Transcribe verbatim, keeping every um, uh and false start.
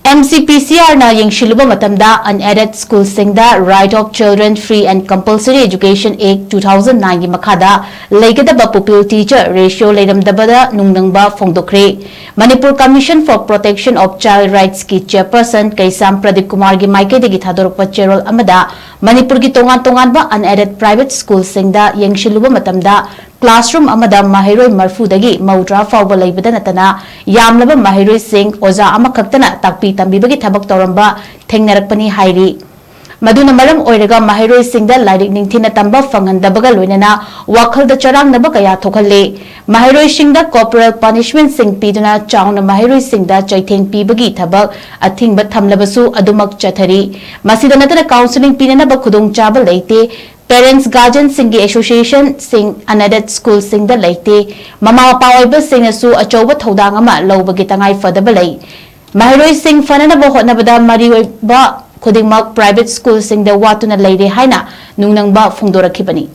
MCPCRꯅ ꯌꯦꯡꯁꯤꯜꯂꯨꯕ ꯃꯇꯝꯗ Unaided Schoolꯁꯤꯡꯗ Right of Children Free and Compulsory Education Act two thousand nine ꯒꯤ ꯃꯈꯥꯗ ꯂꯩꯒꯗꯕ pupil teacher ratio ꯂꯩꯔꯝꯗꯕꯗ ꯅꯨꯡꯅꯪꯕ ꯐꯣꯡꯗꯣꯛꯈ꯭ꯔꯦ꯫ Manipur Commission for Protection of Child Rightsꯀꯤ chairperson ꯀꯩꯁꯥꯝ ꯄ꯭ꯔꯗꯤꯞ ꯀꯨꯃꯥꯔꯒꯤ ꯃꯥꯏꯀꯩꯗꯒꯤ ꯊꯥꯗꯣꯔꯛꯄ ꯆꯦꯔꯣꯜ ꯑꯃꯗ ꯃꯅꯤꯄꯨꯔꯒꯤ ꯇꯣꯉꯥꯟ ꯇꯣꯉꯥꯟꯕ Unaided private Schoolꯁꯤꯡꯗ ꯌꯦꯡꯁꯤꯜꯂꯨꯕ ꯃꯇꯝꯗ classroom ꯑꯃꯗ ꯃꯍꯩꯔꯣꯏ ꯃꯔꯐꯨꯗꯒꯤ ꯃꯧꯗ꯭ꯔꯥ ꯐꯥꯎꯕ ꯂꯩꯕꯗ ꯅꯠꯇꯅ ꯌꯥꯝꯂꯕ ꯃꯍꯩꯔꯣꯏꯁꯤꯡ ꯑꯣꯖꯥ ꯑꯃꯈꯛꯇꯅ ꯇꯥꯛꯄꯤ ꯇꯝꯕꯤꯕꯒꯤ ꯊꯕꯛ ꯇꯧꯔꯝꯕ ꯊꯦꯡꯅꯔꯛꯄꯅꯤ ꯍꯥꯏꯔꯤ꯫ ꯃꯗꯨꯅ ꯃꯔꯝ ꯑꯣꯏꯔꯒ ꯃꯍꯩꯔꯣꯏꯁꯤꯡꯗ ꯂꯥꯏꯔꯤꯛ ꯅꯤꯡꯊꯤꯅ ꯇꯝꯕ ꯐꯪꯍꯟꯗꯕꯒ ꯂꯣꯏꯅꯅ ꯋꯥꯈꯜꯗ ꯆꯔꯥꯡꯅꯕ ꯀꯌꯥ ꯊꯣꯛꯍꯜꯂꯤ꯫ ꯃꯍꯩꯔꯣꯏꯁꯤꯡꯗ corporal punishmentꯁꯤꯡ ꯄꯤꯗꯨꯅ ꯆꯥꯎꯅ ꯃꯍꯩꯔꯣꯏꯁꯤꯡꯗ ꯆꯩꯊꯦꯡ ꯄꯤꯕꯒꯤ ꯊꯕꯛ ꯑꯊꯤꯡꯕ ꯊꯝꯂꯕꯁꯨ ꯑꯗꯨꯃꯛ ꯆꯠꯊꯔꯤ꯫ ꯃꯁꯤꯗ ꯅꯠꯇꯅ counselling ꯄꯤꯅꯅꯕ ꯈꯨꯗꯣꯡꯆꯥꯕ ꯂꯩꯇꯦ꯫ Parents guardianꯁꯤꯡꯒꯤ associationꯁꯤꯡ Unaided Schoolꯁꯤꯡꯗ ꯂꯩꯇꯦ꯫ ꯃꯃꯥ ꯃꯄꯥ ꯑꯣꯏꯕꯁꯤꯡꯅꯁꯨ ꯑꯆꯧꯕ ꯊꯧꯗꯥꯡ ꯑꯃ ꯂꯧꯕꯒꯤ ꯇꯉꯥꯏ ꯐꯗꯕ ꯂꯩ꯫ ꯃꯍꯩꯔꯣꯏꯁꯤꯡ ꯐꯅꯅꯕ ꯍꯣꯠꯅꯕꯗ ꯃꯔꯤ ꯑꯣꯏꯕ ꯈꯨꯗꯤꯡꯃꯛ private Schoolꯁꯤꯡꯗ ꯋꯥꯠꯇꯨꯅ ꯂꯩꯔꯦ ꯍꯥꯏꯅ ꯅꯨꯡꯅꯪꯕ ꯐꯣꯡꯗꯣꯔꯛꯈꯤꯕꯅꯤ꯫